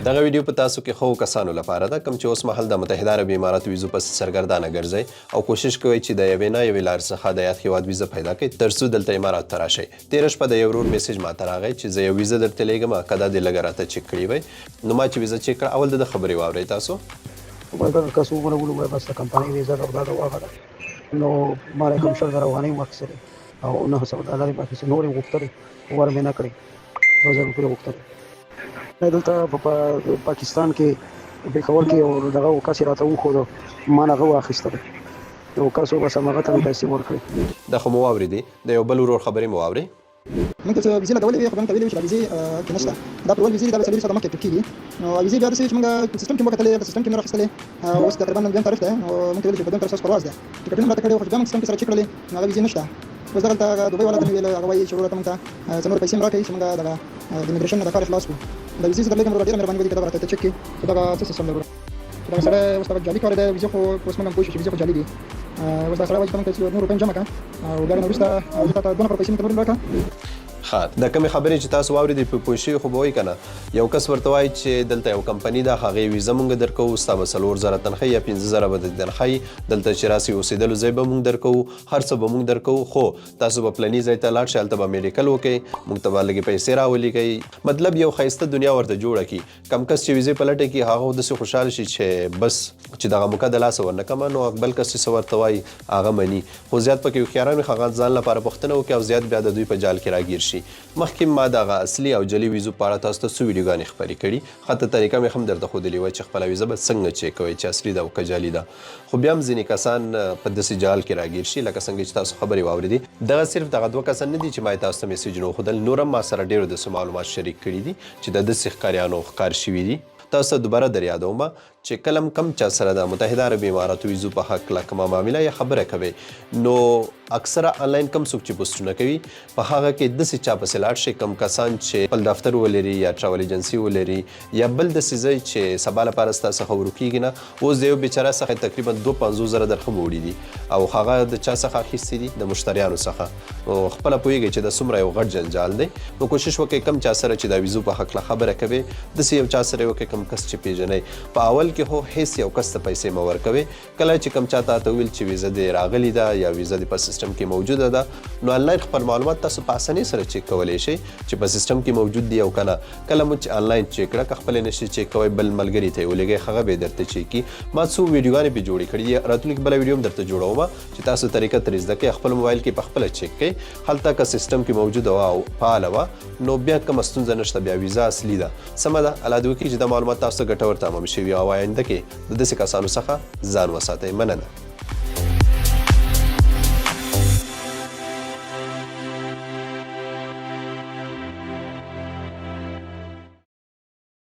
دغه ویډیو په تاسو کې ښو کسانو لپاره ده، کوم چې اوس مهال د متحده عربي اماراتو ویزو پسې سرګردانه ګرځئ او کوشش کوئ چې د یوې نه یوې لارې څخه د یاد هیواد ویزه پیدا کړئ تر څو دلته اماراتو ته راشئ. تېره شپه د یو ورور میسج ماته راغی چې زه یو ویزه درته لیږم، که دا دې لږه راته چک کړي وای. نو ما چې ویزه چک کړه، اول د ده خبرې واورئ تاسو. وای دغه کس وغولولو، وای بس د کمپنۍ ویزه ده او دا ده او هغه ده، نو ما له کوم 20,000 افغانۍ هم واخیستلې او 900 ډالر یې واخیستې. نورې یې غوښتلې، ور مې نه کړې. 2000 روپۍ غوښتلې. دلته په پاکستان کې، پېښور کې یو دغه کس یې راته وښودو، ما نه هغه واخیستلې. یو کس و، بس هماغه ته مې پیسې ورکړې. دا خو مو واورېدې، د یو بل ورور خبرې مو واورئ. موږ ته څه ویزې لګولې وې، خو بیا موږ ته ویلي وو چې دا ویزې کې نشته، دا پرول ویزې دي، دا به 24 ساعته مخکې اکټیو کېږي. نو ویزې بیا داسې وې چې موږ سیستم کې مو وکتلې، هلته سیستم کې مې نه راخیستلې. اوس تقریبا نن دویم تاریخ دی، نو موږ ته ویلي چې په دویم تاریخ ستاسو پرواز دی. ټکټونه هم راته کړي وو، خو چې بیا موږ سیستم کې سره چک کړلې، نو هغه ویزې نشته. اوس دغلته هغه دوبۍ والا ته مې ویل، هغه وایي چې وروره، ته موږ ته څه نورې پیسې هم راکړئ چې موږ دغه د امیګریشن نه دا کار خلاص کړو. دا ویزې زه درلېږم وروره، ډېره مهرباني به دي که دا به راته ته چک کړې چې دغه څه سیستم دی وروره، چې دغه سړی اوس دغه جعلي کار دی. ویزې خو اوس موږ هم پوه شو چې ویزې خو جعلي دي. اوس دا سړی وایي چې ته موږ ته نور روپۍ هم جمع کړه او بیا نه وروسته زه تاته دوه نفره پیسې موږ ته نورې راکړه. ښه، د کومې خبرې چې تاسو واورېدې، په پوه شوي خو به وئ کنه؟ یو کس ورته وایي چې دلته یو کمپني ده، هغې ویزه مونږ درکوو، ستا به 4000 تنخوا یا 5000 به د تنخوا وي، دلته چې راسي اوسېدلو ځای به مونږ درکوو، هر څه به مونږ درکوو، خو تاسو به پلني ځای ته لاړ شئ، هلته به میډیکل وکړئ، مونږ ته به لږې پیسې راولیږئ. مطلب یو ښایسته دنیا ورته جوړه کړي. کم کس چې ویزې په لټه کې، هغه خو داسې خوشحال شي چې بس چې دغه موقع د لاسه ورنه کړم. نو بل کس چې څه ورته وایي، هغه مني. خو زیات پکې هوښیاران وي، هغه ځان لپاره پوښتنه وکړي او زیات بیا د دوی په جال کې راګیر شي. مخکې ما دغه اصلي او جعلي ویزو په اړه تاسو ته څو ویډیوګانې خپرې کړي، حتی طریقه مې هم درته ښودلې وه چې خپله ویزه به څنګه چک کوئ چې اصلي ده او که جعلي ده. خو بیا هم ځینې کسان په داسې جال کې راګیر شي، لکه څنګه چې تاسو خبرې واورېدې. دغه صرف دغه دوه کسان نه دي چې ما یې تاسو ته میسجونه وښودل، نور هم ما سره ډېرو داسې معلومات شریک کړي دي چې د داسې ښکاریانو ښکار شوي دي. تاسو ته دوباره در یادوم چې کله هم کوم چا سره د متحده عربي اماراتو ویزو په هکله کومه معامله یا خبره کوي، نو اکثره آنلاین کوم څوک چې پوسټونه کوي، په هغه کې داسې چا پسې لاړ شئ کوم کسان چې خپل دفتر ولري یا ټراول ایجنسي ولري یا بل داسې ځای چې سبا لپاره ستا څخه ورکیږي نه. اوس د یو بیچاره څخه تقریبا 52,000 درهم وړي دي او هغه د چا څخه اخیستي دي؟ د مشتریانو څخه. نو خپله پوهیږئ چې دا څومره یو غټ جنجال دی. نو کوشش وکړئ، کوم چا سره چې د ویزو په هکله خبره کوي، داسې یو چا سره وکړئ کوم کس چې پیژنئ. په اول کې خو هیڅ یو کس ته پیسې مه ورکوئ. کله چې کوم چا تاته وویل چې ویزه دې راغلي ده یا ویزه دې په سیستم کې موجوده ده، نو آنلاین خپل معلومات تاسو په اسانۍ سره چک کولی شئ چې په سیستم کې موجود دي او کنه. کله مو چې آنلاین چک کړه، که خپل نشي چک کوئ، بل ملګري ته یې ولیږئ، هغه به درته چک کړي. ما څو ویډیوګانې پې جوړې کړي دي، راتلونکې بله ویډیو هم درته جوړوم چې تاسو طریقه ترې زده کړئ، خپل موبایل کې په خپله چک کړئ. هلته که سیستم کې موجوده وه او فعاله وه، نو بیا کومه ستونزه نشته، بیا ویزا اصلي ده. سمه ده، الله دې وکړي چې دا معلومات تاسو ته ګټور تمام شوي او آینده کې د داسې کسانو څخه ځان وساتئ. مننه.